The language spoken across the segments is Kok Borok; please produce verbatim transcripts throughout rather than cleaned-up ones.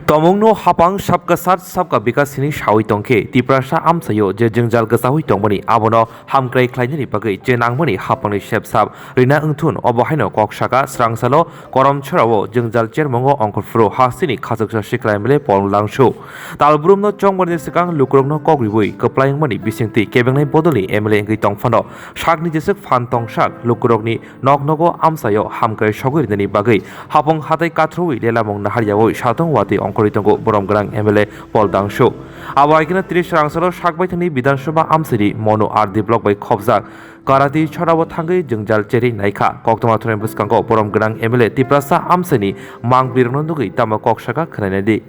Tomungno hapang sabka sat sabka bikas hini sawi tongkhe, Tiprasa amsaio je jwngjal kwsawi tongmani, abono hamkrai khlainani bagwi je nangmani hapangni sepsap rina wngthun, obo haino kok saka srangsalo Koromchorao jwngjal chermongo ongkhorphuru hasteni khachuksa sikla M L A Paul Dangsu. Talbrumno chongmani swkang lukurokno kok riwi kwplai wngmani bisingtwi kebengnai bodolni M L A wngwi tongphano sakni jeswk phan tongsak lukurokni nok nogo amsaio hamkrai sogwi rinani bagwi hapung hatai kathrowi lelamung naharyawi satong watwi ongkhorwi tongo borom gwnang M L A Paul Dangsu. Abo hai kheno tris rangsalo sakbaithangni Bidhan Sabha amsaini Monu R D block bai khopjak Karati chorao thangwi jwngjal cherwi naikha. Koktwma thumnaini bwskango borom gwnang M L A Tiprasa amsaini mangpilirokno nugwi tamo kok saka khwnaina di.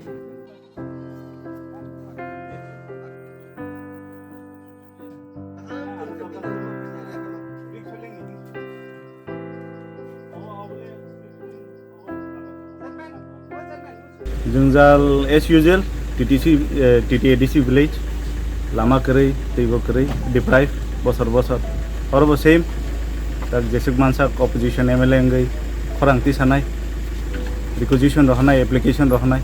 Jwngjal as usual, T T C, eh, T T A D C village, lama kwrwi, twibo kwrwi, deprive, bosor bosor. Orobo same, tak jeswk mansak opposition M L A wngwi khorang tisanai, requisition rohornai, application rohornai,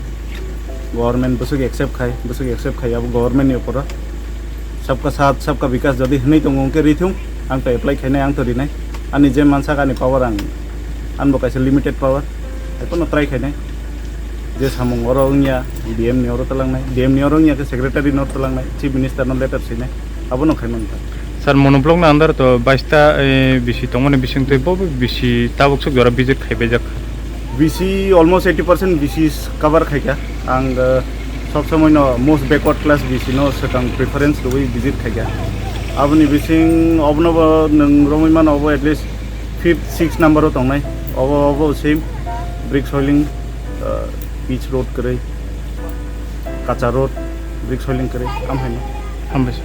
government bwswk accept khai, bwswk accept khai, abo government ni uporo. Sabka saath, sabka bikas jodi hwnwi tongo, hwnkhe rithung, ang to apply khainai, ang to rinai. Ani je mansak ani power ang, anbo kaisa limited power, haiphano try khainai. Je samung oro wngya, D M ni oro twlangnai, D M ni oro wngya khe secretary no twlangnai, chief minister no letter sinai, abono khaimani. Sir, Monu block ni under to baista, eh, bisi tongmani bisingtwi bo bisi tabuk swk jora visit khaibaijak. B C almost eighty percent B C cover khaikha. Ang, uh, sob somoi no most backward class B C no swkang preference rwi visit khaikha. Aboni bising obono bo nwng romwi mano, obo at least fifth, sixth number o tongnai. Obo, obo same brick soiling, uh, pitch road kwrwi, kacha road, brick soiling kwrwi, amhaino. Hambai sir.